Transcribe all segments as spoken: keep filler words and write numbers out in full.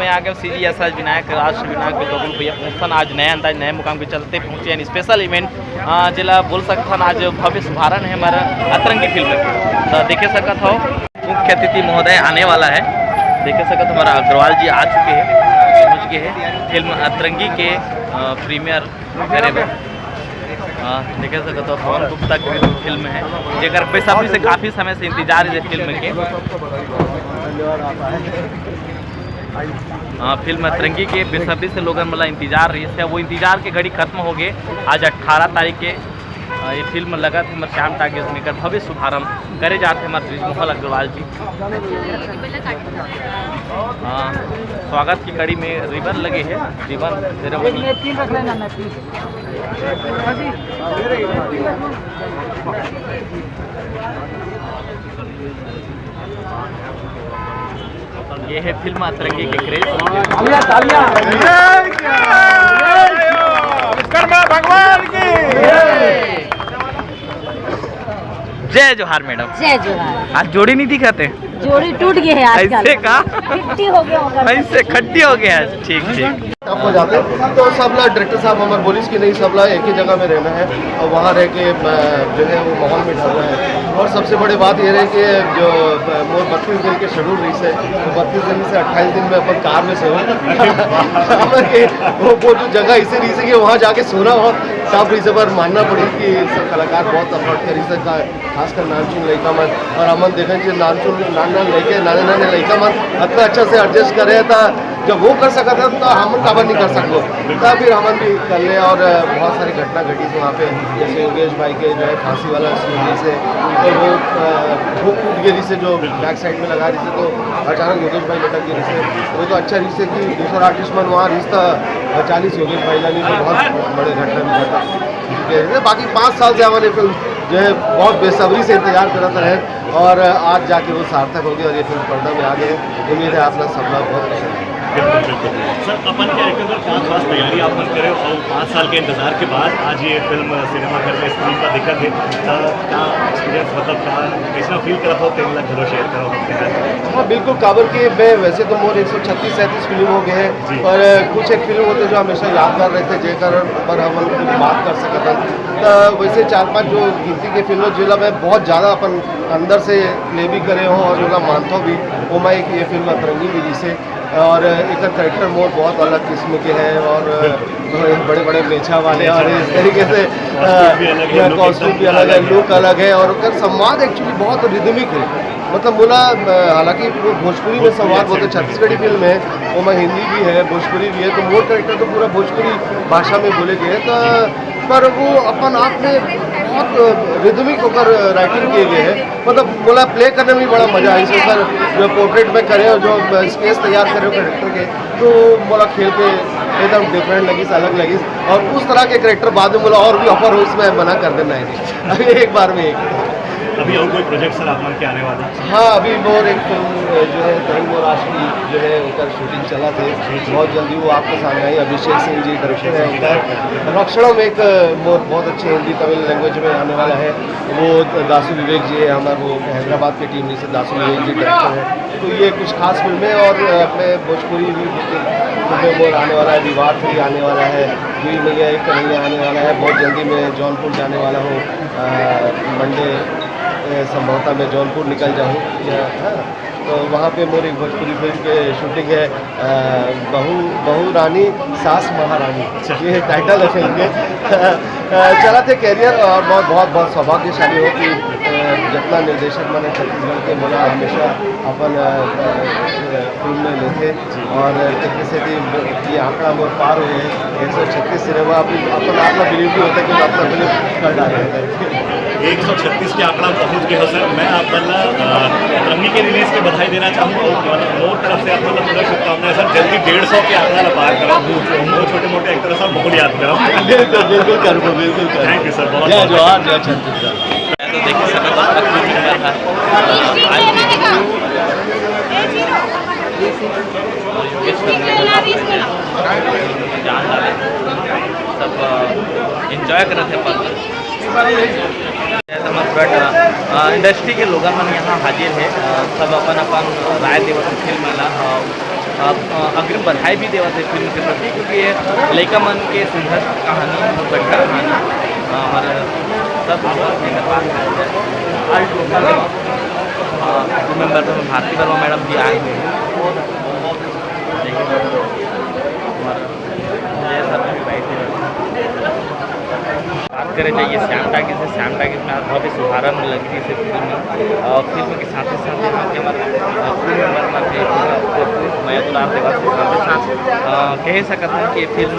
मैं आ गया सी जी एस राज विनायक, राज विनायक के दोगल भैया पहुंचथन आज नया अंदाज, नए मुकाम के चलते पहुंचे हैं स्पेशल इवेंट, जेला बोल सकथन आज भव्य शुभारंभ है हमारा अतरंगी फिल्म के। तो देखे सकत हो मुख्य अतिथि महोदय आने वाला है। देखे सकत हो हमारा अग्रवाल जी आ चुके हैं, पहुंच गए हैं फिल्म अतरंगी के प्रीमियर करे बर। देखे सकत हो पवन गुप्ता के फिल्म है, जेकर बेसब्री से काफी समय से इंतजार है फिल्म के। फिल्म अतरंगी के बेसब्री से लोगन मन ला इंतजार रहिस हे, वो इंतजार के घड़ी खत्म हो गए। आज अट्ठारह तारीख के ये फिल्म लगत हे हमर श्याम टाकीज में, एकर भव्य शुभारंभ करे जात हे हमर बृजमोहन अग्रवाल जी। स्वागत की कड़ी में रिबन लगे हे, रिबन सेरेमनी। ये है फिल्म अतरंगी के क्रेज। तालियां, तालियां। विश्वकर्मा भगवान की जय जोहार मैडम। जय जोहार। आज जोड़ी नहीं दिखाते। जोड़ी टूट गई है आजकल। ऐसे का? खट्टी हो गया होगा। ऐसे खट्टी हो गया है। ठीक, ठीक। टफ हो जाते हैं। तो सब ला डायरेक्टर साहब हमारे बोलिस कि नहीं, सब ला एक ही जगह में रहना है और वहाँ रह के जो है वो माहौल में ढलना है। और सबसे बड़ी बात ये रहे कि जो मोर बत्तीस दिन के शेड्यूल रही से, तो बत्तीस दिन से अट्ठाईस दिन में अपन कार में से हो। वो जो जगह इसे रही से कि वहाँ जाके सोना बहुत टफ रही से, पर मानना पड़ी कि सब कलाकार बहुत एफर्ट करी से, खासकर नानचुन लइका मन। और हमन देखे कि नानचुन नान नान लइके नाने नाने लइका मन इतना अच्छा से एडजस्ट करे था। जब वो कर सकत हे तो हमन काबर नहीं कर सकबो। तब फिर हमन भी कर ले और बहुत सारी घटना घटी थी वहाँ पे, जैसे योगेश भाई के जो है फांसी वाला सीन से, तो वो भूख टूट गई से जो बैक साइड में लगा रही थी, तो अचानक योगेश भाई लटक गए से, वो तो अच्छा रही से कि दूसरा आर्टिस्ट मन वहाँ रही था, चालीस योगेश भाई जानी तो बहुत बड़े घटना भी घटा। बाकी पाँच साल से हमारी फिल्म जो है बहुत बेसब्री से इंतजार करत रहे और आज जाके वो सार्थक हो गया और ये फिल्म पर्दा में आ गए। उम्मीद है आप लोग सब लोग बहुत पसंद है। बिल्कुल, बिल्कुल। सर, अपन क्या एक अगर क्या खास तैयारी आप मन करे और पाँच साल के इंतजार के बाद आज ये फिल्म सिनेमा घर में स्क्रीन पर दिखत है, क्या एक्सपीरियंस, मतलब क्या कैसा फील करत हो, तेन ला घलो शेयर करो। हाँ, बिल्कुल, काबर कि मैं वैसे तो मोर एक सौ छत्तीस सैंतीस फिल्म हो गए हैं, पर कुछ एक फिल्म होते जो हमेशा यादगार रहते, जे कारण पर हम बात कर सकते हैं। तो वैसे चार पांच जो गिनती के फिल्म जिला में बहुत ज़्यादा अपन अंदर से ले भी करे हो और जो मानता भी, वो मैं एक ये फिल्म अतरंगी भी जिसे और एक करेक्टर मोर बहुत अलग किस्म के हैं और बड़े बड़े मेछा वाले और इस तरीके से कॉस्ट्यूम भी अलग है, लुक अलग है और संवाद एक्चुअली बहुत रिदमिक है। मतलब बोला, हालांकि वो भोजपुरी में संवाद बोलते, छत्तीसगढ़ी फिल्म है, वो मैं हिंदी भी है, भोजपुरी भी है, तो मोर करेक्टर तो पूरा भोजपुरी भाषा में बोले गए हैं, तो पर वो अपन आप में बहुत रिदमिक होकर राइटिंग किए गए हैं। मतलब बोला प्ले करने में भी बड़ा मजा आया, इसके ऊपर जो पोर्ट्रेट में करे और जो स्केच तैयार करे करेक्टर के, तो बोला खेल के एकदम डिफरेंट लगी, अलग लगी। और उस तरह के करेक्टर बाद में बोला और भी ऑफर हो, इसमें मना कर देना है। अभी एक बार में एक। अभी और कोई प्रोजेक्ट सर आप मन के आने वाला? हाँ, अभी मोर एक फिल्म जो है कहीं मोर आशिकी जो है उनका शूटिंग चला थे, बहुत जल्दी वो आपके सामने आई। अभिषेक सिंह जी डायरेक्टर है उनका। रक्षणम एक मोर बहुत अच्छे हिंदी तमिल लैंग्वेज में आने वाला है, वो दासू विवेक जी है हमारे, वो हैदराबाद की टीम में से दासू विवेक जी डायरेक्टर है। तो ये कुछ खास फिल्में और अपने भोजपुरी भी फिल्में मोर आने वाला है, विवाह थ्री आने वाला है, दुई मैया एक कन्हैया आने वाला है, बहुत जल्दी मैं जौनपुर जाने वाला हूँ। मंडे संभवतः मैं जौनपुर निकल जाऊँ। हाँ, तो वहाँ पे मोर एक भोजपुरी फिल्म के शूटिंग है, बहू बहू रानी सास महारानी, ये टाइटल है फिल्म के। चला थे कैरियर और बहुत बहुत बहुत सौभाग्यशाली हो कि जितना निर्देशक मन छत्तीसगढ़ के मोला हमेशा अपन फिल्म में लेते और कितने से भी ये आंकड़ा मोर पार हुए हैं। एक सौ छत्तीस सिनेमा अपन आप बिलीव भी होता है कि अपना फिल्म कर डाले हैं। एक सौ छत्तीस के आंकड़ा पहुंच गए हो सर। मैं आप बल्ला रंगी के रिलीज के बधाई देना चाहूँगा और मोर तरफ से आप लोग पूरा शुभकामनाएं सर। जल्दी डेढ़ सौ के आंकड़ा ला पार करो। वो छोटे मोटे एक्टर सब बहुत याद करो। बिल्कुल बिल्कुल करूँगा, बिल्कुल करूँगा। थैंक यू सर, बहुत जय जोहार, जय छत्तीसगढ़। तो देख सकते हो सब इंजॉय करत हे अपन। इंडस्ट्री के लोगन मन यहाँ हाजिर है, सब अपन अपन राय देवत फिल्म ला। अग्रिम बधाई भी देवत हे फिल्म के प्रति, क्योंकि ये लइका मन के संघर्ष कहानी, बहुत बढ़िया कहानी। हमर सब क्रू मेंबर में भारती वर्मा मैडम भी आए हुए हैं। बात करे जाए श्याम टाकीज से, श्याम टाकीज में भव्य शुभारंभ लगी थी फिल्म। फिल्म के साथ ही साथ यहाँ के हमारे क्रू मेंबर में थे, मया दुलार देवा के साथ ही साथ कह सकते हैं कि फिल्म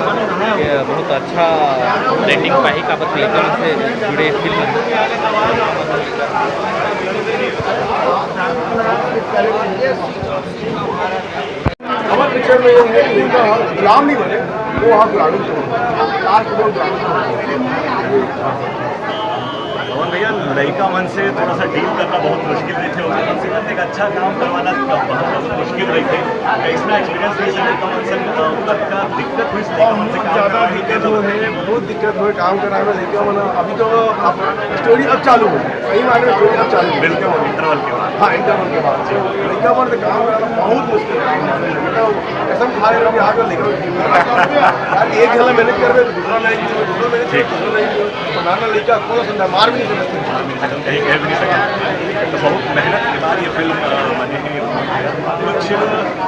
बहुत अच्छा रेटिंग पाही, काबर लइका से जुड़े फिल्म है। हमारे पिक्चर में ये है कि उनका गुलाम नहीं बने, वो वहाँ गुलामी को आज वो गुलामी। पवन भैया, लइका मन से थोड़ा सा डील करना बहुत मुश्किल रहिथे, ओकर मन से एक अच्छा काम करवाना बहुत मुश्किल रहिथे। कइसना एक्सपीरियंस रहिस लइका मन से, दिक्कत हुई लइका मन से काम करवाना? दिक्कत हुई है, बहुत दिक्कत हुई काम कराए में लइका मन। अभी तो स्टोरी अब चालू हुई, सही माने में स्टोरी अब चालू हुई। बिल्कुल, इंटरवल के बाद। हाँ, इंटरवल के बाद। लइका मन से काम कराना बहुत मुश्किल काम है। कसम खा रहे हो कि आज लइका यार, एक घंटा मेहनत कर रहे, दूसरा लाइन, दूसरा लाइन, दूसरा लाइन। बनाना लइका कौन समझा, मार भी नहीं सकते। कहीं कह भी नहीं सकते। तो बहुत मेहनत के बाद ये फिल्म बनी है। कुछ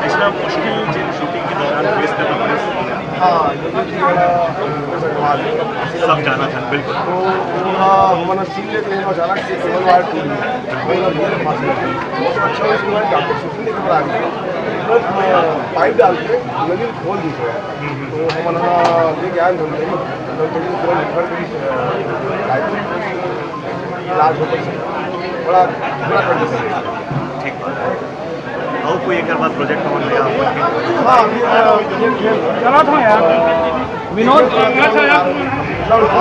ऐसा मुश्किल जिन शूटिंग के दौरान फेस करना पड़े? हाँ, सब जाना था, बिल्कुल। तो वो सीन लेते हैं अचानक से, केवल वायर टूट गया। बहुत अच्छा, उसके बाद डॉक्टर शूटिंग के बाद आ गए, पाइप डाल के नली खोल दी। तो हम लेके आए धमतरी, धमतरी में पूरा निखर गई, अ, लाइफ इलाज हो गई। बड़ा बुरा कंडीशन है। ठीक बात है। और कोई एक बार प्रोजेक्ट और नया आपका? हाँ, अभी, अ, चला था यार। विनोद,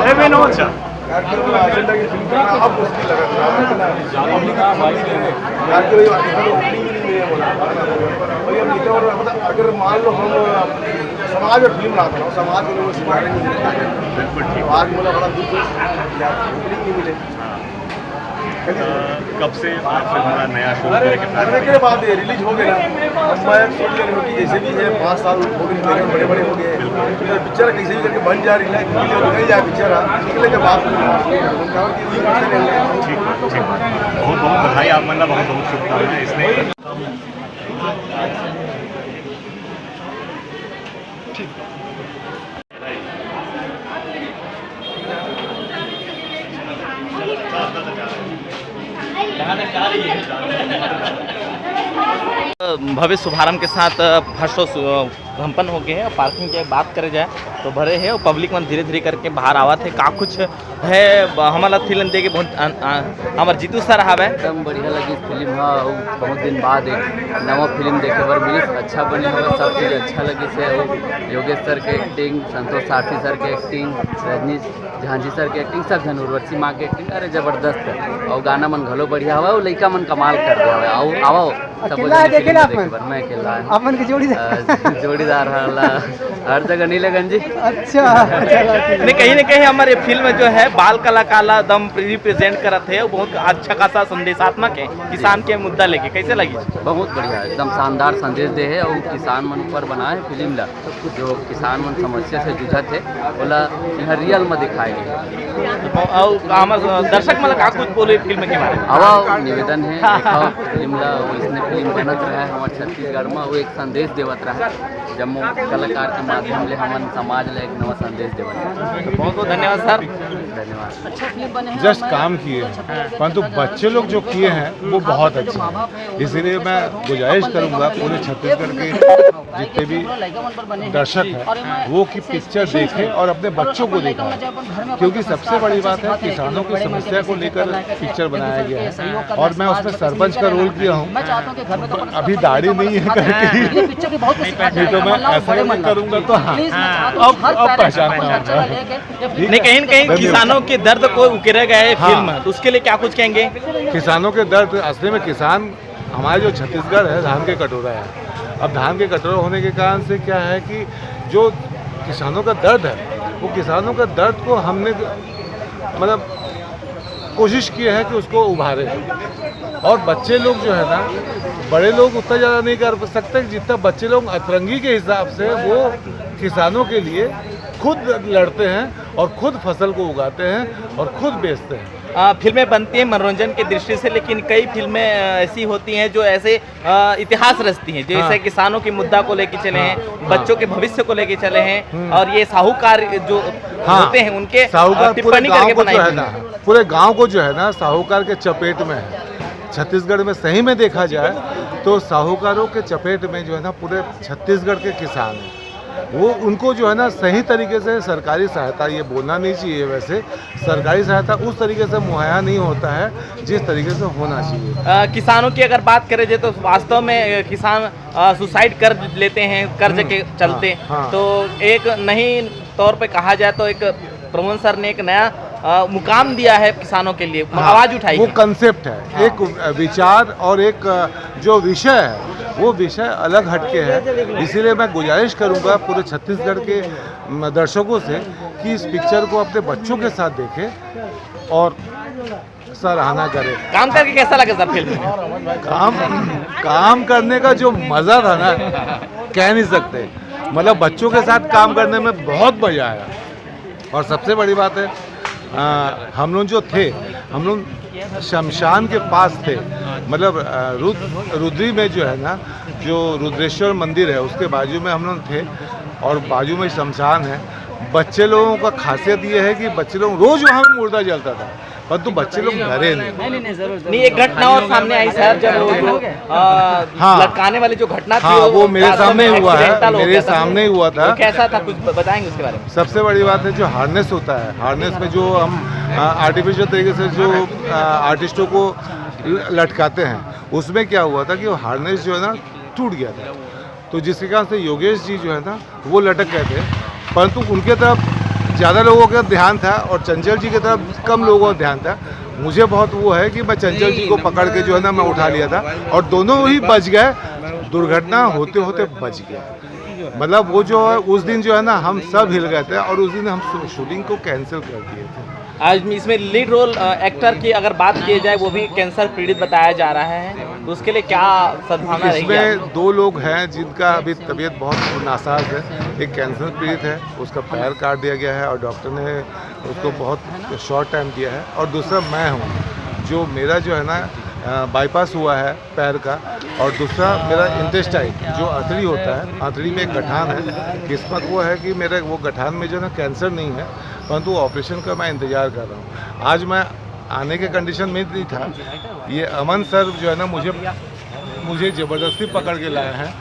ए विनोद। अच्छा। यार, फिल्म का एजेंडा की फिल्म करना अब मुश्किल लगा था, है ना? पब्लिक को पसंद नहीं दे रहे। यार, कि भाई, इधर ओपनिंग भी नहीं मिले बोला। भाई, हम लिखे और मतलब, अगर मान लो हम समाज में फिल्म लाते हैं, समाज के लोगों से गाने नहीं मिलते। बिल्कुल ठीक। आज बोला बड़ा दुख है, यार, ओपनिंग नहीं मिले। हाँ। अ, कब से आप फिल्म का नया शुरू करने के plan करने के बाद ये रिलीज हो गया। अब मैं सोच ले रहा हूँ कि जैसे भी है, पाँच साल हो गए, मेरे बड़े बड़े हो गए। बिल्कुल। तो पिक्चर कैसे भी करके बन जा रही है, निकल जाए पिक्चर, हाँ, निकले के बाद में। ठीक बात, ठीक बात। बहुत बहुत बधाई आप मन ला, बहुत बहुत शुभकामनाएं। इसने भव्य शुभारंभ के साथ फर्स्ट शो सु-, संपन्न हो गए हैं। पार्किंग के बात करे जाए तो भरे है और पब्लिक मन धीरे धीरे करके बाहर आवत है। का कुछ है, ब-, हमन ला फिल्म देखे बहुत अन-, अ-, हमर जीतू सर हवे। एकदम बढ़िया लगिस फिल्म ह, अउ बहुत दिन बाद एक नवा फिल्म देखे बर मिलिस। अच्छा बने हवे, सब चीज अच्छा लगिस हे। अउ योगेश सर के एक्टिंग, संतोष सारथी सर के एक्टिंग, रजनीश झांझी सर के एक्टिंग, सब झन, उर्वशी माँ के एक्टिंग, अरे जबरदस्त हे। अउ गाना मन घलो बढ़िया हवे, अउ लइका मन कमाल कर दे हवे। अउ आवव, सब अकेला झन देखे फिल्म ला आप देखे मन? बर, मैं अकेला आए हूँ। आप मन के जोड़ीदार? अ, जोड़ीदार हला हर जगह नहीं लगन जी। अच्छा, अच्छा, अच्छा। नहीं, कहीं ना कहीं हमारे फिल्म जो है बाल कलाकार ला एकदम रिप्रेजेंट करत है, वो बहुत अच्छा खासा संदेशात्मक है किसान के मुद्दा लेके। कैसे लगी? बहुत बढ़िया, एकदम शानदार संदेश दे है और किसान मन ऊपर बना है फिल्म ला। जो किसान मन समस्या से जूझत है, ओला यहाँ रियल में दिखाए गए। और हमारे दर्शक मन ला का कुछ बोले फिल्म के बारे में? आवा, निवेदन है, हाँ। देखो फिल्म ला, वैसने फिल्म बनत रहे हमारे छत्तीसगढ़ में, वो एक संदेश देवत रहे। जम्मो कलाकार के माध्यम ले हमन समाज ला एक नवा संदेश देवत। तो बहुत बहुत धन्यवाद सर। धन्यवाद। जस्ट काम किए हैं, परंतु बच्चे लोग जो किए हैं वो बहुत अच्छे हैं। इसीलिए मैं गुजारिश करूंगा पूरे छत्तीसगढ़ के जितने भी दर्शक हैं वो कि पिक्चर देखें और अपने बच्चों को दिखाएं, क्योंकि सबसे बड़ी बात है किसानों की समस्या को लेकर पिक्चर बनाया गया है। और मैं उसमें सरपंच का रोल किया हूँ। अभी दाढ़ी नहीं है करके। नहीं तो मैं ऐसा नहीं करूँगा तो हाँ, अब अब पहचान में आऊँगा। नहीं, कहीं ना कहीं धन्यवाद। किसानों के दर्द को उकेरा गया है हाँ। फिल्म, तो उसके लिए क्या कुछ कहेंगे? किसानों के दर्द, असली में किसान हमारे जो छत्तीसगढ़ है धान के कटोरा है। अब धान के कटोरा होने के कारण से क्या है कि जो किसानों का दर्द है, वो किसानों का दर्द को हमने मतलब कोशिश किए हैं कि उसको उभारे। और बच्चे लोग जो है ना, बड़े लोग उतना ज़्यादा नहीं कर सकते जितना बच्चे लोग अतरंगी के हिसाब से वो किसानों के लिए खुद लड़ते हैं और खुद फसल को उगाते हैं और खुद बेचते हैं। आ, फिल्में बनती हैं मनोरंजन की दृष्टि से, लेकिन कई फिल्में आ, ऐसी होती हैं जो ऐसे आ, इतिहास रचती हैं, जैसे हाँ। किसानों के मुद्दा को लेके चले हाँ, हैं, हाँ। बच्चों के भविष्य को लेके चले हैं, हम्म। और ये साहूकार जो हाँ, होते हैं उनके आ, साहूकार पूरे टिप्पणी गांव करके को जो बनाई है हुई ना, हैं। पूरे गांव को जो है ना, साहूकार के चपेट में है। छत्तीसगढ़ में सही में देखा जाए तो साहूकारों के चपेट में जो है ना, पूरे छत्तीसगढ़ के किसान हैं। वो, उनको जो है ना, सही तरीके से सरकारी सहायता, ये बोलना नहीं चाहिए वैसे, सरकारी सहायता उस तरीके से मुहैया नहीं होता है जिस तरीके से होना चाहिए। आ, किसानों की अगर बात करें जाए तो वास्तव में अ, किसान सुसाइड कर लेते हैं कर्ज हम्म, के चलते। हाँ, हाँ। तो एक नई तौर पे कहा जाए तो एक पवन सर ने एक नया आ, मुकाम दिया है किसानों के लिए, हाँ, आवाज उठाई वो है। कंसेप्ट है, एक विचार और एक जो विषय है, वो विषय अलग हटके है। इसीलिए मैं गुजारिश करूंगा पूरे छत्तीसगढ़ के म, दर्शकों से कि इस पिक्चर को अपने बच्चों के साथ देखें और सराहना करें। काम करके कैसा लगा सर फिल्म में? काम काम करने का जो मज़ा था ना, कह नहीं सकते। मतलब, बच्चों के साथ काम करने में बहुत मज़ा आया। और सबसे बड़ी बात है, आ, हम लोग जो थे, हम लोग शमशान के पास थे। मतलब, आ, रुद, रुद्री में जो है ना, जो रुद्रेश्वर मंदिर है, उसके बाजू में हम लोग थे और बाजू में शमशान है। बच्चे लोगों का खासियत ये है कि बच्चे लोग रोज़ वहाँ मुर्दा जलता था, परंतु बच्चे लोग डरे नहीं। नहीं, एक घटना और सामने आई सर, जब वो, वो, आ, हाँ। लटकाने वाली जो घटना थी, हाँ, वो मेरे वास्तव में सामने हुआ है, accidental हो मेरे गया था। सामने ही हुआ था। तो कैसा था, कुछ ब- बताएंगे उसके बारे में? सबसे बड़ी बात है जो हार्नेस होता है, हार्नेस में जो हम आर्टिफिशियल तरीके से जो आर्टिस्टों को ल- लटकाते हैं, उसमें क्या हुआ था कि वो हार्नेस जो है ना, टूट गया था। तो जिसके कारण से योगेश जी जो है ना, वो लटक गए थे, परंतु उनके तरफ ज़्यादा लोगों का ध्यान था और चंचल जी की तरफ कम लोगों का ध्यान था। मुझे बहुत वो है कि मैं चंचल जी को पकड़ के जो है ना, मैं उठा लिया था और दोनों ही बच गए, दुर्घटना होते होते बच गए। मतलब, वो जो है, उस दिन जो है ना, हम सब हिल गए थे और उस दिन हम शू- शूटिंग को कैंसिल कर दिए थे। आज इसमें लीड रोल एक्टर की अगर बात की जाए, वो भी कैंसर पीड़ित बताया जा रहा है, तो उसके लिए क्या सद्भावना रहेगी इसमें आपकी? दो लोग हैं जिनका अभी तबीयत बहुत नासाज है। एक कैंसर पीड़ित है, उसका पैर काट दिया गया है और डॉक्टर ने उसको बहुत शॉर्ट टाइम दिया है, और दूसरा मैं हूँ, जो मेरा जो है ना, बाईपास हुआ है पैर का, और दूसरा मेरा इंटेस्टाइन, जो अथड़ी होता है, अथड़ी में एक गठान है। किस्मत वो है कि मेरे वो गठान में जो है ना, कैंसर नहीं है, परंतु ऑपरेशन का मैं इंतज़ार कर रहा हूँ। आज मैं आने के कंडीशन में नहीं था। ये अमन सर जो है ना, मुझे मुझे ज़बरदस्ती पकड़ के लाए हैं।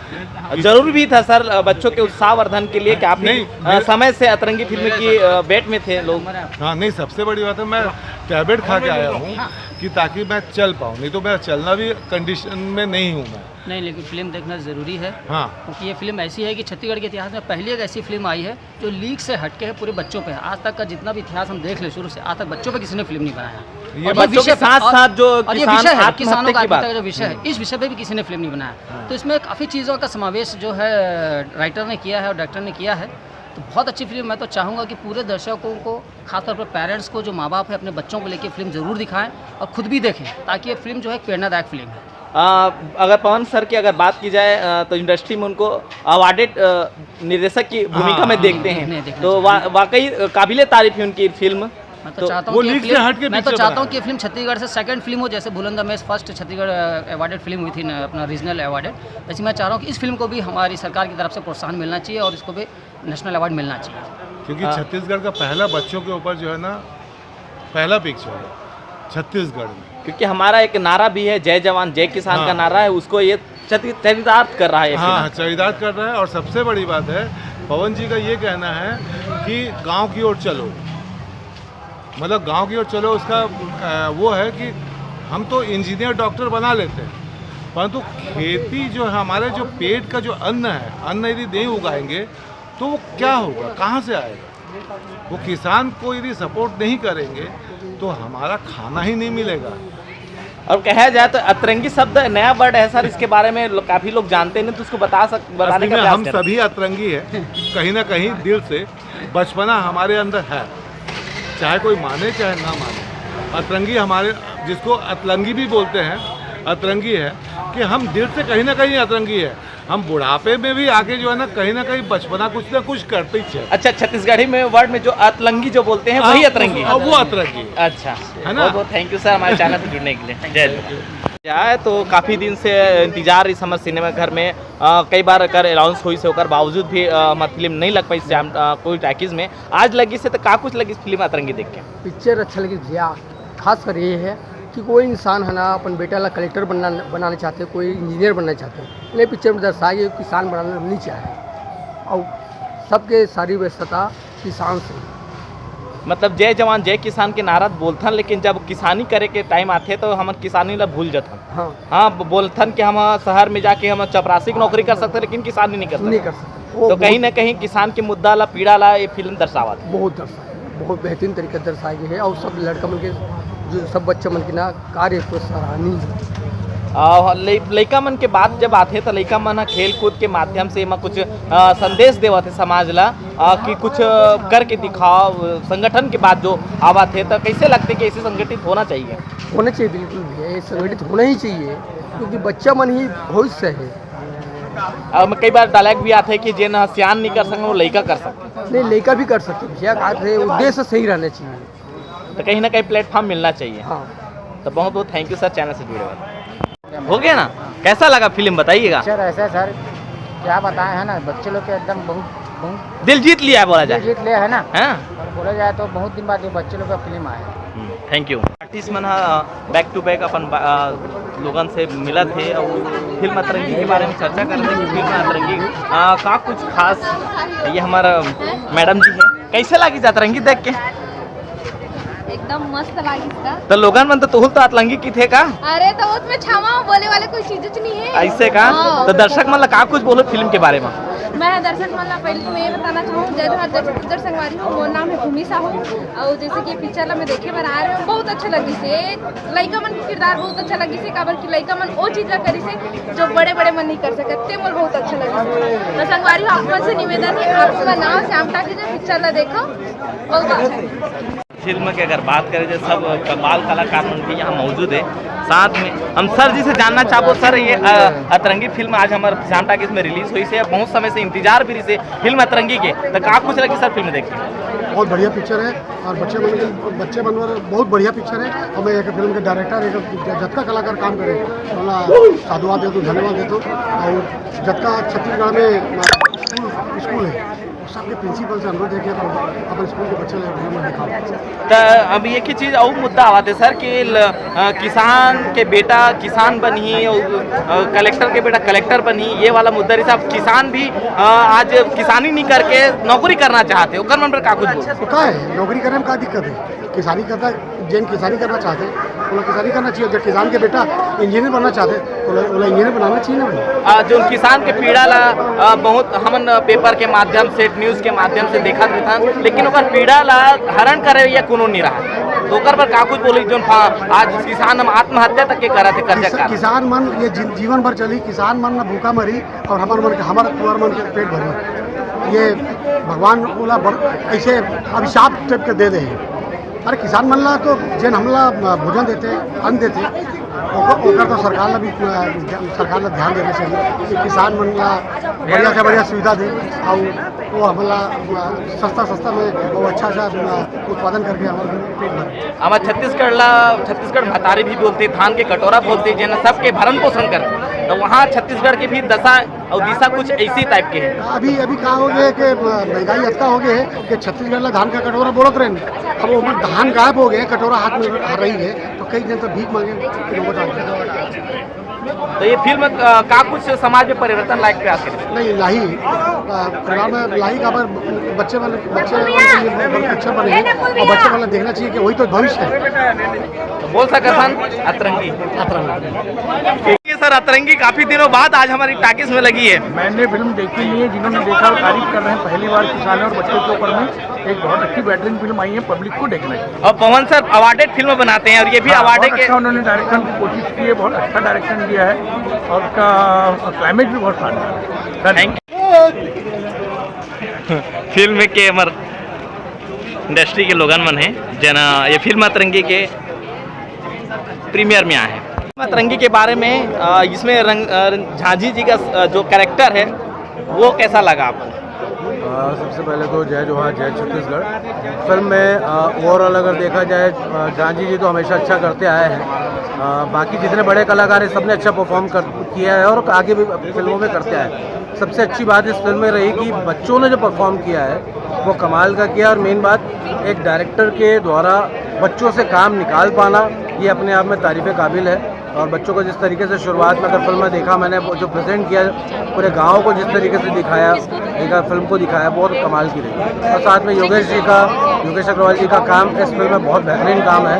जरूरी भी था सर, बच्चों के उत्साहवर्धन के लिए कि आप नहीं, अ, मेरे- समय से अतरंगी फिल्म की अ, वेट में थे लोग। हाँ, नहीं, सबसे बड़ी बात है, मैं टैबलेट खा के आया हूँ कि ताकि मैं चल पाऊँ, नहीं तो मैं चलना भी कंडीशन में नहीं हूँ मैं। नहीं, लेकिन फिल्म देखना ज़रूरी है, हाँ, क्योंकि ये फिल्म ऐसी है कि छत्तीसगढ़ के इतिहास में पहली एक ऐसी फिल्म आई है जो लीक से हटके है, पूरे बच्चों पे है। आज तक का जितना भी इतिहास हम देख ले, शुरू से आज तक बच्चों पे किसी ने फिल्म नहीं बनाया। ये और बच्चों के विषय पे- साथ और- साथ जो और ये किसान विषय है, आत्महत्या किसानों का की बात। आत्महत्या का जो विषय है, इस विषय पे भी किसी ने फिल्म नहीं बनाया। तो इसमें काफ़ी चीज़ों का समावेश जो है, राइटर ने किया है और डायरेक्टर ने किया है। तो बहुत अच्छी फिल्म। मैं तो चाहूँगा कि पूरे दर्शकों को, खासतौर पर पेरेंट्स को, जो माँ बाप है, अपने बच्चों को लेके फिल्म ज़रूर दिखाएं और खुद भी देखें, ताकि ये फिल्म जो है, एक प्रेरणादायक फिल्म है। आ, अगर पवन सर की अगर बात की जाए, अ, तो इंडस्ट्री में उनको अवार्डेड निर्देशक की भूमिका हाँ, में हाँ। देखते देखने- हैं, देखना तो चाहिए। वा, वाकई अ, काबिले तारीफ है उनकी फिल्म। मैं तो तो चाहता वो हूँ कि ये लीक से फिल्म- हट के मैं तो पिक्चर चाहता बना हूँ कि ये फिल्म छत्तीसगढ़ से सेकंड फिल्म हो, जैसे Bhulan the maze first Chhattisgarh awarded film हुई थी ना, अपना रीजनल अवार्ड। वैसे मैं चाह रहा हूँ कि इस फिल्म को भी हमारी सरकार की तरफ से प्रोत्साहन मिलना चाहिए और इसको भी नेशनल अवार्ड मिलना चाहिए। क्योंकि हाँ। छत्तीसगढ़ का पहला बच्चों के ऊपर जो है ना, पहला पिक्चर है छत्तीसगढ़ में। क्योंकि हमारा एक नारा भी है, जय जवान जय किसान हाँ। का नारा है, उसको ये चरि- चरितार्थ कर रहा है ये हाँ, फिल्म। चरितार्थ कर रहा है। और सबसे बड़ी बात है, पवन जी का ये कहना है कि गांव की ओर चलो, मतलब, गांव की ओर चलो। उसका अ, वो है कि हम तो इंजीनियर, डॉक्टर बना लेते हैं, परंतु खेती जो है, हमारे जो पेट का जो अन्न है, अन्न यदि नहीं उगाएंगे तो वो क्या होगा, कहाँ से आएगा? वो किसान को यदि सपोर्ट नहीं करेंगे तो हमारा खाना ही नहीं मिलेगा। और कहा जाए तो अतरंगी शब्द नया वर्ड है सर, इसके बारे में लो, काफी लोग जानते नहीं, तो उसको बता सक बताने असली का में प्रयास हम करें। सभी अतरंगी हैं, कहीं ना कहीं दिल से बचपना हमारे अंदर है, चाहे कोई माने चाहे ना माने। अतरंगी हमारे, जिसको अतलंगी भी बोलते हैं, अतरंगी है कि हम दिल से कहीं ना कहीं अतरंगी है। हम बुढ़ापे में भी आके जो है ना, कहीं ना कहीं बचपना कुछ ना कुछ करते ही है। अच्छा, छत्तीसगढ़ी में वर्ड में जो अतलंगी जो बोलते हैं, वही अतरंगी। अब वो अतरंगी है। अच्छा, है ना? बहुत बहुत थैंक यू सर, हमारे चैनल से जुड़ने के लिए। जय हिंद। आया तो काफ़ी दिन से इंतजार इस हमर सिनेमा घर में, अ, कई बार एकर अनाउंस होइस हे, ओकर बावजूद भी, अ, हमर फिल्म नहीं लग पाइस श्याम, अ, कोई टॉकीज में। आज लगिस हे तो का कुछ लगिस फिल्म अतरंगी देख के? पिक्चर अच्छा लगिस भैया। खास कर ये है कि कोई इंसान है ना, अपन बेटा ला कलेक्टर बनना बनाना चाहते, कोई इंजीनियर बनना चाहते, नहीं, पिक्चर में दर्शाया कि किसान बनना नहीं चाहे। और सबके सारी व्यस्तता किसान से। मतलब जय जवान जय किसान के नारा बोलथन, लेकिन जब किसानी करे के टाइम आथे तो हमन किसानी ला भूल जथन। हाँ। हाँ, ब- बोलथन कि हम शहर में जाके हम चपरासी की नौकरी कर सकते, लेकिन किसानी नहीं कर नहीं सकते। कर सकते। वो तो कहीं बहुत, ना कहीं किसान के मुद्दा ला, पीड़ा ला ये फिल्म दर्शावत। बहुत दर्शाया, बहुत बेहतरीन तरीके से दर्शाया गया है। और सब लड़का मन के, जो सब बच्चा मन के ना, कार्य को सराहनीय है। आ, लइ- लइका मन के बात जब आथे तो लइका मन ह खेल कूद के माध्यम से एमा कुछ, आ, संदेश देवत हे समाज ला, आ, कि कुछ, आ, करके दिखाओ। संगठन के बात जो आवत हे तो कैसे लगते कि ऐसे संगठित होना चाहिए? होना चाहिए, बिल्कुल भैया, ये संगठित होना ही चाहिए, क्योंकि बच्चा मन ही भविष्य है। आ, कई बार डायलॉग भी आथे कि जेन ह सियान नहीं कर सकन, वो लइका कर सकते। नहीं, लइका भी कर सकते भैया, बात है, उद्देश्य सही रहना चाहिए। तो कहीं ना कहीं प्लेटफॉर्म मिलना चाहिए। हाँ। तो बहुत बहुत थैंक यू सर, चैनल से जुड़े हुए। हो गया ना, कैसा लगा फिल्म बताइएगा? पिक्चर ऐसा है सर, क्या बताएं, है ना, बच्चे लोग के एकदम बहुत बहुत दिल जीत लिया है बोला दिल जाए। जीत लिया है ना। हाँ, और बोला जाए तो बहुत दिन बाद ये बच्चे लोग का फिल्म आया है। Thank you. आर्टिस्ट मन ह बैक टू बैक अपन बा- आ, लोगन से मिलत हे और फिल्म अतरंगी के बारे में चर्चा करत हे कि फिल्म अतरंगी, आ, का कुछ खास। ये हमारा मैडम जी है, कैसे लगी अतरंगी देख के? एकदम मस्त लागिस का। तो लोगन मन तो तुहुल तो अतरंगी किथे का? अरे तो उसमें छावा बोले वाले कोई चीज नहीं है। ऐसे का? हाँ। तो दर्शक मन ला का कुछ बोलो फिल्म के बारे में? मैं दर्शक मन ला पहले तो मैं ये बताना चाहूँ, जय जोहार, जय छत्तीसगढ़ संगवारी हो, मोर नाम है भूमि साहू। और जैसे कि पिक्चर ला मैं देखे बर आ रहे हो, बहुत अच्छा लगिस हे। लइका मन के किरदार बहुत अच्छा लगिस हे, काबर कि लइका मन वो चीज ला करिस हे जो बड़े बड़े मन नहीं कर सकत, ते मोर बहुत अच्छा लगिस हे। तो संगवारी हो, आप मन से निवेदन है, आप मन आओ श्याम टॉकीज में पिक्चर ला देखो, बहुत अच्छा है। फिल्म के अगर बात करें तो सब कमाल कलाकार मन भी यहाँ मौजूद है। साथ में हम सर जी से जानना चाहबो, सर, ये, अ, अतरंगी फिल्म आज हमारे श्याम टॉकीज में रिलीज होइस हे, बहुत समय से इंतजार भी रहिस हे फिल्म अतरंगी के, तो का कुछ लगी सर फिल्म देख के? बहुत बढ़िया पिक्चर है और बच्चे मन के, बच्चे मन बर बहुत बढ़िया पिक्चर है। और मैं एक फिल्म के डायरेक्टर, एक जतका कलाकार काम करे, ओला साधुवाद देता हूँ, धन्यवाद देता हूँ। और जतका छत्तीसगढ़ में स्कूल स्कूल है, सबके प्रिंसिपल से अनुरोध है कि अपन अपन स्कूल के बच्चे ला फिल्म में दिखाओ। तो अब एक ही चीज और मुद्दा आवत है सर कि ल, अ, किसान के बेटा किसान बनही और, अ, कलेक्टर के बेटा कलेक्टर बनही, ये वाला मुद्दा रहिस। अब किसान भी, अ, आज किसानी नहीं करके नौकरी करना चाहते, ओकर मन पर का कुछ बोल? तो का है, नौकरी करे में का दिक्कत है? किसानी करता, जेन किसानी करना चाहते, ओला किसानी करना चाहिए। जब किसान के बेटा इंजीनियर बनना चाहते, तो ओला, ओला इंजीनियर बनाना चाहिए ना भाई। आ, जो किसान के पीड़ा ला, आ, बहुत हमन पेपर के माध्यम से, न्यूज के माध्यम से देखत रहथन, लेकिन ओकर पीड़ा ला हरण करे या कोनो नहीं रहा, तो ओकर पर का कुछ बोली? जोन फा-, आज किसान हम आत्महत्या तक के करत हे, कर्जा किसा, का। किसान मन ये जि-, जीवन भर चली, किसान मन ना भूखा मरी और हमर मन के, हमर तुहर मन के पेट भरी। ये भगवान ओला बड़, ऐसे अभिशाप टाइप के दे दे हैं। अरे किसान मन ला तो जेन हमला भोजन देते, अन्न देते, ओकर, ओकर तो सरकार ला भी, अ, सरकार ला ध्यान देना चाहिए कि किसान मन ला बढ़िया से बढ़िया सुविधा दे और वो हमला, अ, सस्ता सस्ता में वो अच्छा सा, अ, उत्पादन करके हमारा पेट भरे। हमारे छत्तीसगढ़ ला, छत्तीसगढ़ महतारी भी बोलते, धान के कटोरा बोलते, जेन सबके भरण पोषण करते, तो वहाँ छत्तीसगढ़ की भी दशा और दिशा कुछ ऐसी टाइप के है। अभी, अभी का हो गया कि महंगाई अतका हो गया है कि छत्तीसगढ़ ला धान का कटोरा बोलत रहे, अब वो धान गायब हो गए, कटोरा हाथ में रही है, तो कई दिन तो भीख मांगे लोगों का। तो ये फिल्म, अ, का कुछ समाज में परिवर्तन लायक प्रयास करे? नहीं, लाही, अ, परिवार में लाही का पर बच्चे वाले, बच्चे वाले के लिए बहुत अच्छा बने हैं और बच्चे वाला देखना चाहिए कि वही तो भविष्य है। तो बोल सकत हन अतरंगी। अतरंगी। ये सर, अतरंगी काफी दिनों बाद आज हमारी टॉकीज में लगी है। मैंने फिल्म देखी नहीं है, जिन्होंने देखा वो तारीफ कर रहे हैं। पहली बार किसानों और बच्चों के ऊपर में एक बहुत अच्छी बेहतरीन फिल्म आई है, पब्लिक को देखना चाहिए। और पवन सर अवार्डेड फिल्म बनाते हैं और ये भी हाँ, अवार्ड बहुत के अच्छा उन्होंने डायरेक्शन की कोशिश की है, बहुत अच्छा डायरेक्शन दिया है और उसका क्लाइमेक्स भी बहुत शानदार है। धन्यवाद। थैंक फिल्म के हमर इंडस्ट्री के लोगन मन है, जना ये फिल्म अतरंगी के प्रीमियर में आए हैं। अतरंगी के बारे में, अ, इसमें रंग अ, झांझी जी का, अ, जो कैरेक्टर है, वो कैसा लगा आपको? अ, सबसे पहले तो जय जोहार, जय छत्तीसगढ़। फिल्म में ओवरऑल अगर देखा जाए, अ, झांझी जी तो हमेशा अच्छा करते आए हैं। अ, बाकी जितने बड़े कलाकार हैं, सबने अच्छा परफॉर्म कर किया है और आगे भी फिल्मों में करते आए हैं। सबसे अच्छी बात इस फिल्म में रही कि बच्चों ने जो परफॉर्म किया है, वो कमाल का किया। और मेन बात, एक डायरेक्टर के द्वारा बच्चों से काम निकाल पाना, ये अपने आप में तारीफ काबिल है। और बच्चों को जिस तरीके से शुरुआत में अगर फिल्म में देखा मैंने, वो जो प्रेजेंट किया, पूरे गांव को जिस तरीके से दिखाया, एक फिल्म को दिखाया, बहुत कमाल की रही। और साथ में योगेश जी का, योगेश अग्रवाल जी का काम इस फिल्म में बहुत बेहतरीन काम है।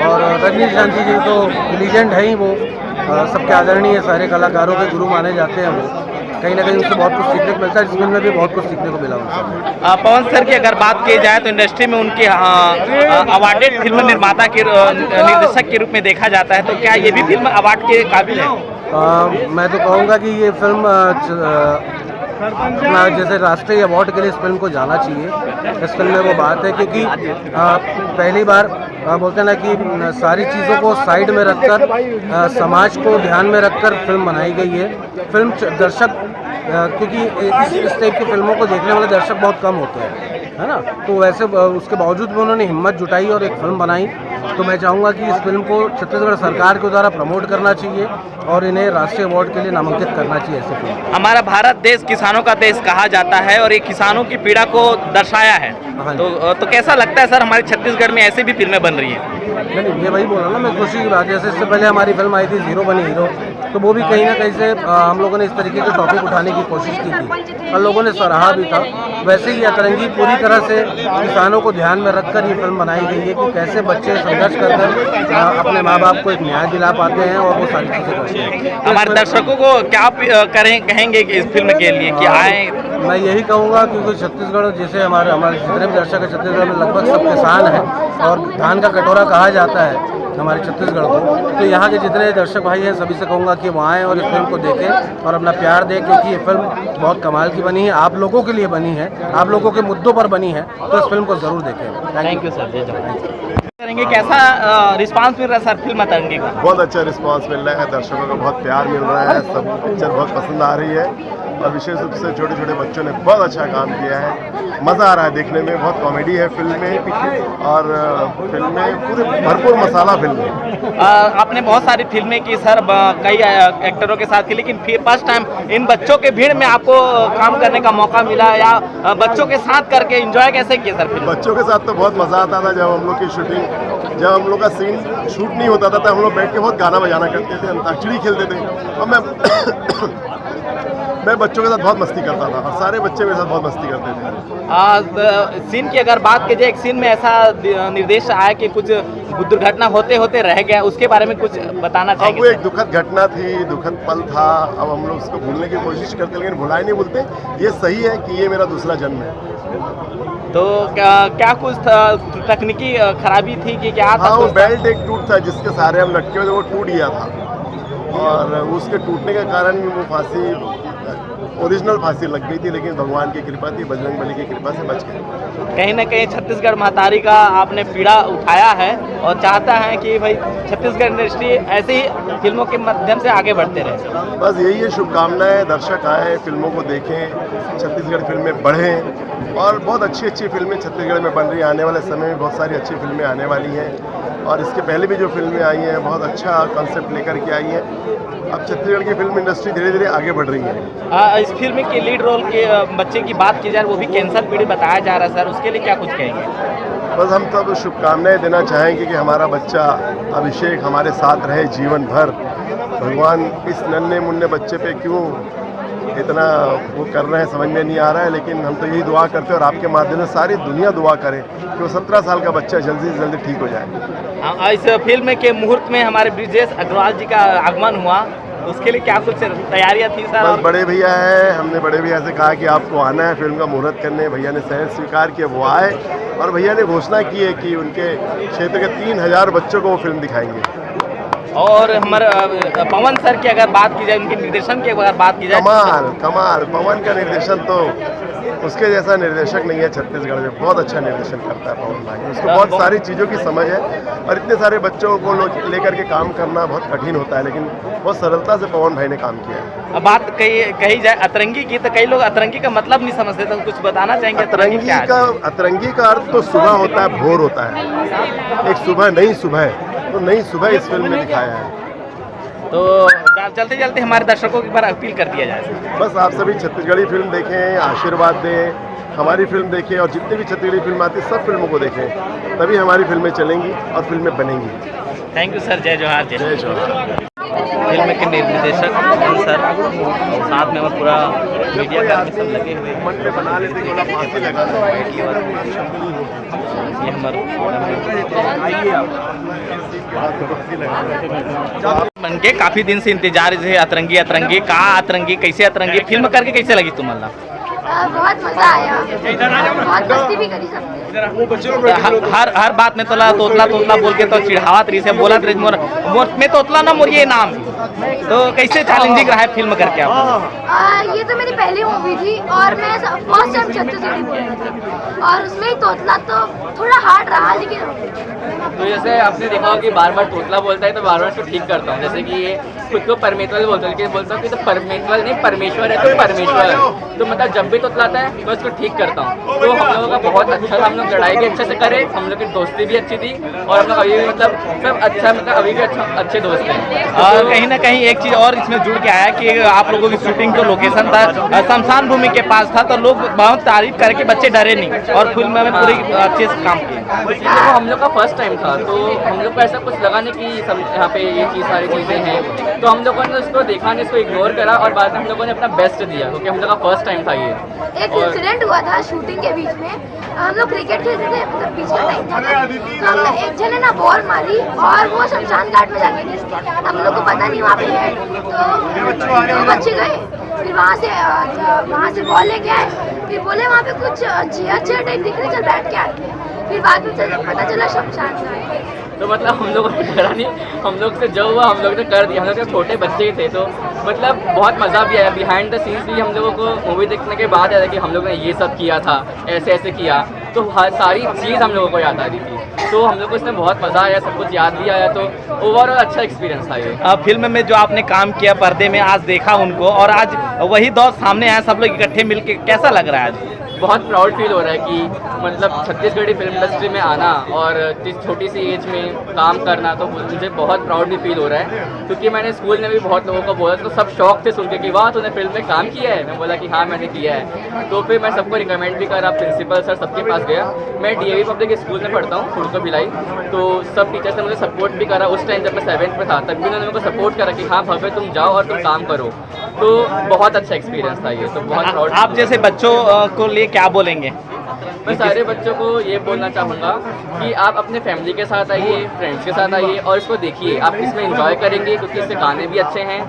और रजनीश जानकी जी तो लीजेंड है ही वो, अ, सबके आदरणीय, सारे कलाकारों के गुरु माने जाते हैं वो। कहीं ना कहीं उनसे बहुत कुछ सीखने को मिलता है, इस फिल्म में भी बहुत कुछ सीखने को मिला उनसे। अ, पवन सर की अगर बात की जाए तो इंडस्ट्री में उनके, अ, अ, अवार्डेड फिल्म निर्माता के, अ, निर्देशक के रूप में देखा जाता है, तो क्या ये भी फिल्म अवार्ड के काबिल है? अ, मैं तो कहूँगा कि ये फिल्म, अ, च-, अ, अपना जैसे राष्ट्रीय अवार्ड के लिए इस फिल्म को जाना चाहिए। इस फिल्म में वो बात है क्योंकि, अ, पहली बार, अ, बोलते हैं ना कि, अ, सारी चीज़ों को साइड में रखकर, अ, समाज को ध्यान में रखकर फिल्म बनाई गई है। फिल्म च-, दर्शक, अ, क्योंकि इस, इस टाइप की फिल्मों को देखने वाले दर्शक बहुत कम होते हैं, है ना? तो वैसे, अ, उसके बावजूद भी उन्होंने हिम्मत जुटाई और एक फिल्म बनाई। तो मैं चाहूँगा कि इस फिल्म को छत्तीसगढ़ सरकार के द्वारा प्रमोट करना चाहिए और इन्हें राष्ट्रीय अवार्ड के लिए नामांकित करना चाहिए ऐसे फिल्म। हमारा भारत देश किसानों का देश कहा जाता है और ये किसानों की पीड़ा को दर्शाया है। हाँ जी। तो, अ, तो कैसा लगता है सर, हमारे छत्तीसगढ़ में ऐसी भी फिल्में बन रही हैं? नहीं, नहीं, ये वही बोला ना मैं, खुशी की बात है। जैसे इससे पहले हमारी फिल्म आई थी ज़ीरो बनी हीरो, तो वो भी कहीं ना कहीं से, अ, हम लोगों ने इस तरीके के टॉपिक उठाने की कोशिश की थी और लोगों ने सराहा भी था। वैसे ही अतरंगी पूरी तरह से किसानों को ध्यान में रखकर ये फिल्म बनाई गई है कि कैसे बच्चे संघर्ष कर कर, अ, अपने माँ बाप को एक न्याय दिला पाते हैं और वो सारी चीज़ें करते हैं। हमारे दर्शकों को क्या आप, अ, करें, कहेंगे कि इस फिल्म के लिए कि आए? मैं यही कहूँगा, क्योंकि छत्तीसगढ़ जैसे हमारे, हमारे जितने भी दर्शक हैं छत्तीसगढ़ में, लगभग सब किसान हैं और धान का कटोरा कहा जाता है हमारे छत्तीसगढ़ को। तो यहाँ के जितने दर्शक भाई हैं, सभी से कहूँगा कि वो आएँ और इस फिल्म को देखें और अपना प्यार दें, क्योंकि ये फिल्म बहुत कमाल की बनी है, आप लोगों के लिए बनी है, आप लोगों के मुद्दों पर बनी है। तो इस फिल्म को ज़रूर देखें। Thank you. सर, जय जवान। करेंगे, कैसा रिस्पांस मिल रहा है सर फिल्म अतरंगी का? बहुत अच्छा रिस्पांस मिल रहा है, दर्शकों का बहुत प्यार मिल रहा है, सब पिक्चर बहुत पसंद आ रही है और विशेष रूप से छोटे छोटे बच्चों ने बहुत अच्छा काम किया है। मज़ा आ रहा है देखने में, बहुत कॉमेडी है फिल्म में और, अ, फिल्म में पूरे भरपूर मसाला फिल्म है। अ, आपने बहुत सारी फिल्में की सर, ब- कई, अ, एक्टरों के साथ की, लेकिन फिर फर्स्ट टाइम इन बच्चों के भीड़ में आपको काम करने का मौका मिला या, अ, बच्चों के साथ करके एंजॉय कैसे किए सर फिल्म? बच्चों के साथ तो बहुत मज़ा आता था जब हम लोग की शूटिंग, जब हम लोग का सीन शूट नहीं होता था तो हम लोग बैठ के बहुत गाना बजाना करते थे, अंताक्षरी खेलते थे और मैं मैं बच्चों के साथ बहुत मस्ती करता था और सारे बच्चे मेरे साथ बहुत मस्ती करते थे। आ, द- सीन की अगर बात की जाए, एक सीन में ऐसा दि- निर्देश आया कि कुछ दुर्घटना होते होते रह गया, उसके बारे में कुछ बताना अब चाहेंगे वो सर? एक दुखद घटना थी, दुखद पल था। अब हम लोग उसको भूलने की कोशिश करते, लेकिन भुलाए नहीं भूलते। ये सही है कि ये मेरा दूसरा जन्म है। तो क्या, क्या कुछ था, तकनीकी, अ, खराबी थी कि क्या था हाँ, वो कुछ? बेल्ट एक टूट था, जिसके सहारे हम लटके हुए थे, वो टूट गया था और उसके टूटने के कारण वो फांसी, ओरिजिनल फांसी लग गई थी, लेकिन भगवान की कृपा थी, बजरंग बली की कृपा से बच गए। कहीं ना कहीं छत्तीसगढ़ महतारी का आपने पीड़ा उठाया है और चाहता है कि भाई, छत्तीसगढ़ इंडस्ट्री ऐसे ही फिल्मों के माध्यम से आगे बढ़ते रहे। बस यही है, शुभकामनाएं। दर्शक आए, फिल्मों को देखें, छत्तीसगढ़ फिल्में बढ़ें और बहुत अच्छी अच्छी फिल्में छत्तीसगढ़ में बन रही हैं। आने वाले समय में बहुत सारी अच्छी फिल्में आने वाली हैं और इसके पहले भी जो फिल्में आई हैं, बहुत अच्छा कॉन्सेप्ट लेकर के आई हैं। अब छत्तीसगढ़ की फिल्म इंडस्ट्री धीरे धीरे आगे बढ़ रही है। आ, इस फिल्म के लीड रोल के, अ, बच्चे की बात की जाए, वो भी कैंसर पीड़ित बताया जा रहा है सर, उसके लिए क्या कुछ कहेंगे? बस हम तो अब शुभकामनाएं देना चाहेंगे कि हमारा बच्चा अभिषेक हमारे साथ रहे जीवन भर। भगवान इस नन्हे मुन्ने बच्चे पे क्यों इतना वो कर रहे हैं, समझ में नहीं आ रहा है, लेकिन हम तो यही दुआ करते हैं और आपके माध्यम से सारी दुनिया दुआ करे कि वो सत्रह साल का बच्चा जल्दी से जल्दी ठीक हो जाए। आ, इस फिल्म के मुहूर्त में हमारे ब्रिजेश अग्रवाल जी का आगमन हुआ, उसके लिए क्या कुछ तैयारियां थी सर? बस बड़े भैया हैं, हमने बड़े भैया से कहा कि आपको आना है फिल्म का मुहूर्त करने। भैया ने सहर्ष स्वीकार किया, वो आए और भैया ने घोषणा की है कि उनके क्षेत्र के तीन हज़ार बच्चों को वो फिल्म दिखाएंगे। और हमारे, अ, पवन सर की अगर बात की जाए, उनके निर्देशन की अगर बात की जाए, कमाल, कमाल। पवन का निर्देशन तो उसके जैसा निर्देशक नहीं है छत्तीसगढ़ में, बहुत अच्छा निर्देशन करता है पवन भाई। उसको बहुत सारी चीज़ों की समझ है और इतने सारे बच्चों को लो-, लेकर के काम करना बहुत कठिन होता है, लेकिन बहुत सरलता से पवन भाई ने काम किया है। अब बात कही कही जाए अतरंगी की, तो कई लोग अतरंगी का मतलब नहीं समझते, तो कुछ बताना चाहेंगे अतरंगी अतरंगी क्या है? का अतरंगी का अर्थ तो सुबह होता है, भोर होता है, एक सुबह, नई सुबह, तो नई सुबह इस फिल्म में दिखाया है। तो चलते चलते हमारे दर्शकों की बार अपील कर दिया जाए। बस आप सभी छत्तीसगढ़ी फिल्म देखें, आशीर्वाद दें, हमारी फिल्म देखें और जितनी भी छत्तीसगढ़ी फिल्म आती है, सब फिल्मों को देखें, तभी हमारी फिल्में चलेंगी और फिल्में बनेंगी। थैंक यू सर, जय जोहार, जय जय जोहार। फिल्म के निर्देशक पवन सर, साथ में हमारे पूरा मीडिया कर्मी सब लगे हुए हैं। मन में बना लेते, थोड़ा फांसी लगा दो। ये हमारे मन के काफी दिन से इंतजार है अतरंगी। अतरंगी का अतरंगी, कैसे अतरंगी, फिल्म करके कैसे लगी तुम्हाला? अ, बहुत मजा आया, बहुत मस्ती भी करी सबने। हर हर बात में तोला तोतला तोतला बोल के तो चिढ़ावत रही से, बोलत रही मोर मोर में तोतला ना मोर ये नाम। तो कैसे चैलेंजिंग रहा है फिल्म करके आप? अ, ये तो मेरी पहली मूवी थी और मैं फर्स्ट टाइम छत्तीसगढ़ी बोल रही थी और उसमें ही तोतला तो थोड़ा हार्ड रहा, लेकिन तो जैसे आपने देखा होगा कि बार बार तोतला बोलता है, तो बार बार उसको ठीक करता हूँ। जैसे कि ये खुद को परमेतवल बोलता है, लेकिन बोलता हूँ कि तो परमेतवल नहीं, परमेश्वर है, तो परमेश्वर है। तो मतलब जब भी तोतलाता है, मैं उसको ठीक करता हूँ। तो हम लोगों का बहुत अच्छा था, हम लोग लड़ाई भी अच्छे से करे, हम लोग की दोस्ती भी अच्छी थी और हम लोग अभी भी मतलब सब अच्छा, मतलब अभी भी अच्छा, अच्छे दोस्त हैं। और कहीं ना कहीं एक चीज और इसमें जुड़ के आया कि आप लोगों की शूटिंग जो लोकेशन था, अ, शमशान भूमि के पास था, तो लोग बहुत तारीफ करके बच्चे डरे नहीं और फिल्म में पूरी अच्छे से काम किए। तो हम लोग का फर्स्ट टाइम था, तो हम लोग को ऐसा कुछ लगा नहीं कि सम-, यहाँ पे ये चीज़, सारी चीज़ें हैं। तो हम लोगों ने उसको देखा नहीं, उसको इग्नोर करा और बाद में हम लोगों ने अपना बेस्ट दिया, क्योंकि हम लोग का फर्स्ट टाइम था ये। एक इंसिडेंट हुआ था शूटिंग के बीच में। हम लोग क्रिकेट खेलते थे, मतलब बीच का टाइम था, तो हमने एक जने ना बॉल मारी और वो शमशान घाट में जाके गिर गया। हम लोग को पता नहीं वहाँ पे है, तो वो बच्चे गए। फिर वहाँ से अ, वहाँ से बॉल लेके आए, फिर बोले वहाँ पे कुछ चेयर चेयर टाइप दिख रहे, चल बैठ के आते हैं। फिर बाद में चल- पता चला शमशान घाट। तो मतलब हम लोगों को डरा नहीं, हम लोग से जो हुआ हम लोग ने कर दिया। हम लोग जब छोटे बच्चे ही थे, तो मतलब बहुत मज़ा भी आया। बिहाइंड द सीन्स भी हम लोगों को मूवी देखने के बाद आया कि हम लोग ने ये सब किया था, ऐसे ऐसे किया। तो हर सारी चीज़ हम लोगों को याद आ रही थी, तो हम लोग को इसमें बहुत मज़ा आया, सब कुछ याद भी आया। तो ओवरऑल अच्छा एक्सपीरियंस था ये। अ, फिल्म में जो आपने काम किया पर्दे में, आज देखा उनको और आज वही दौर सामने आया, सब लोग इकट्ठे मिलके, कैसा लग रहा है आज? बहुत प्राउड फील हो रहा है कि मतलब छत्तीसगढ़ी फिल्म इंडस्ट्री में आना और इस छोटी सी एज में काम करना, तो मुझे बहुत प्राउड भी फील हो रहा है, क्योंकि मैंने स्कूल में भी बहुत लोगों को बोला, तो सब शौक थे सुन के कि वाह, तूने फिल्म में काम किया है। मैं बोला कि हाँ, मैंने किया है। तो फिर मैं सबको रिकमेंड भी करा, प्रिंसिपल सर सबके पास गया। मैं डीएवी पब्लिक स्कूल में पढ़ता हूँ, हुड़को भिलाई। तो सब टीचर्स ने मुझे सपोर्ट भी करा। उस टाइम जब मैं सेवन्थ में था, तब भी उन्होंने मेरे को सपोर्ट करा कि हाँ भव्य, तुम जाओ और तुम काम करो। तो बहुत अच्छा एक्सपीरियंस था ये, तो बहुत प्राउड। आप जैसे बच्चों अ, को लिए क्या बोलेंगे? मैं सारे बच्चों को ये बोलना चाहूँगा कि आप अपने फैमिली के साथ आइए, फ्रेंड्स के साथ आइए और इसको देखिए। आप इसमें एंजॉय करेंगे, क्योंकि इससे गाने भी अच्छे हैं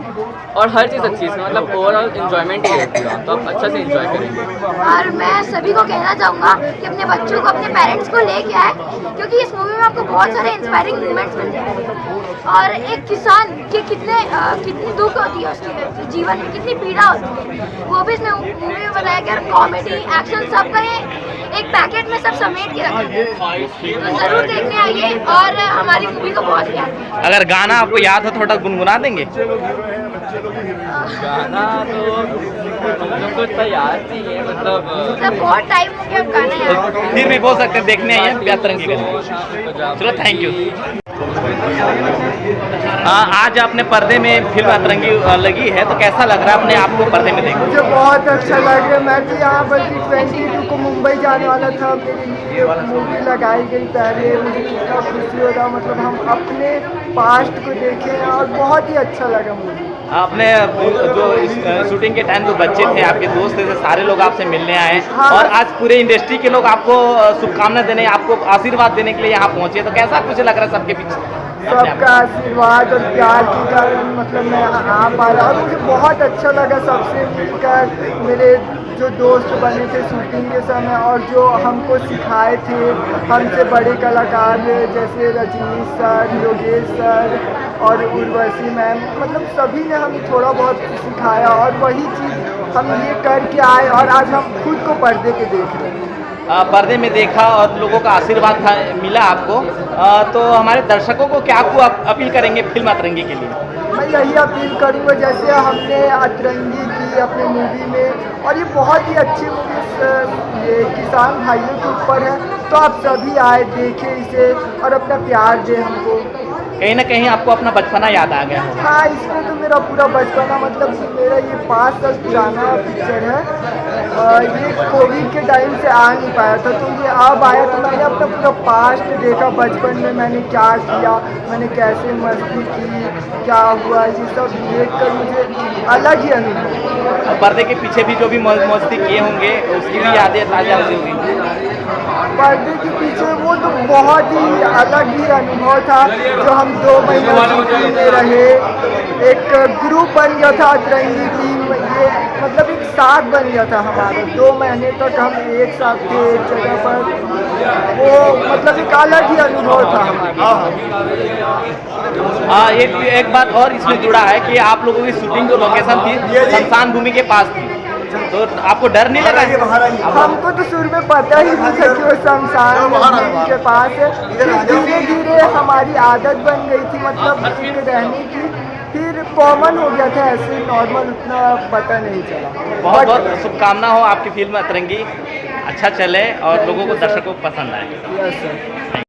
और हर चीज़ अच्छी है इसमें, मतलब ओवरऑल एंजॉयमेंट ही है पूरा, तो आप अच्छा से एंजॉय करेंगे। और मैं सभी को कहना चाहूँगा कि अपने बच्चों को अपने पेरेंट्स को लेके आए, क्योंकि इस मूवी में आपको बहुत सारे इंस्पायरिंग मोमेंट्स मिल जाएंगे। और एक किसान के कितने अ, कितनी दुख होती है उसके जीवन में, कितनी पीड़ा होती है, वो भी इसमें मूवी में बताया गया। कॉमेडी, एक्शन, सब का ये एक पैकेट में सब समेट के रखा है। तो जरूर देखने आइए और हमारी मूवी को बहुत प्यार दीजिए। अगर गाना आपको याद हो, थोड़ा गुनगुना देंगे। गाना तो हम लोग को इतना याद नहीं है, मतलब मतलब बहुत टाइम हो गया अब गाना याद। फिर भी बोल सकते हैं, देखने आइए अतरंगी करने। चलो, थैंक यू। आ, आज आपने पर्दे में फिल्म अतरंगी अ, लगी है, तो कैसा लग रहा है अपने आप को पर्दे में देख? मुझे बहुत अच्छा लग रहा है। मैं तो यहाँ पर ट्वेंटी टू को मुंबई जाने वाला था, मेरे लिए मूवी लगाई गई पहले, मुझे कितना खुशी हो रहा। मतलब हम अपने पास्ट को देखे हैं और बहुत ही अच्छा लगा मुझे। आपने जो इस, अ, शूटिंग के टाइम जो बच्चे थे, आपके दोस्त थे, सारे लोग आपसे मिलने आए हाँ। और आज पूरे इंडस्ट्री के लोग आपको अ, शुभकामना देने, आपको आशीर्वाद देने के लिए यहाँ पहुँचे, तो कैसा कुछ लग रहा है सबके बीच? सबका आशीर्वाद और प्यार के कारण मतलब मैं यहाँ आ पा रहा, और मुझे बहुत अच्छा लगा सबसे मिलकर। मेरे जो दोस्त बने थे शूटिंग के समय और जो हमको सिखाए थे, हमसे बड़े कलाकार जैसे रजनीश सर, योगेश सर और उर्वशी मैम, मतलब सभी ने हमें थोड़ा बहुत सिखाया और वही चीज़ हम ये करके आए और आज हम खुद को पर्दे पे देख रहे हैं। अ, पर्दे में देखा और लोगों का आशीर्वाद था, मिला आपको। अ, तो हमारे दर्शकों को क्या आपको अप-, अपील करेंगे फिल्म अतरंगी के लिए? मैं यही अपील करूँगा, जैसे हमने अतरंगी की अपने मूवी में, और ये बहुत ही अच्छी मूवी ये किसान भाइयों के ऊपर है, तो आप सभी आए, देखें इसे और अपना प्यार दें हमको। कहीं ना कहीं आपको अपना बचपना याद आ गया होगा। हाँ, इसमें तो मेरा पूरा बचपना, मतलब मेरा ये पाँच साल पुराना पिक्चर है। अ, ये कोविड के टाइम से आ नहीं पाया था, तो ये अब आया, तो मैंने अपना पूरा पास्ट देखा, बचपन में मैंने क्या किया, मैंने कैसे मस्ती की, क्या हुआ, ये सब देख कर मुझे अलग ही अनुभव। पर्दे के पीछे भी जो भी मौज मस्ती किए होंगे, उसकी भी यादें ताज़ा हुई होंगी। पर्दे के पीछे वो तो बहुत ही अलग ही अनुभव था, जो हम दो महीने शूटिंग में रहे, एक ग्रुप बन गया था अतरंगी टीम। ये मतलब एक साथ बन गया था हमारा, दो महीने तक हम एक साथ थे एक जगह पर। वो मतलब एक अलग ही अनुभव था हमारा। हाँ, एक एक बात और इसमें जुड़ा है कि आप लोगों की शूटिंग जो लोकेशन थी, शमशान भूमि के पास थी, तो आपको डर नहीं लगा? हमको तो शुरू में पता ही नहीं था कि वो शमशान भूमि के पास है। फिर धीरे धीरे हमारी आदत बन गई थी, मतलब एक रहने की, फिर कॉमन हो गया था, ऐसे नॉर्मल, उतना पता नहीं चला। बहुत बहुत शुभकामना हो आपकी फिल्म अतरंगी, अच्छा चले और लोगों को, दर्शकों को पसंद आए। Yes sir.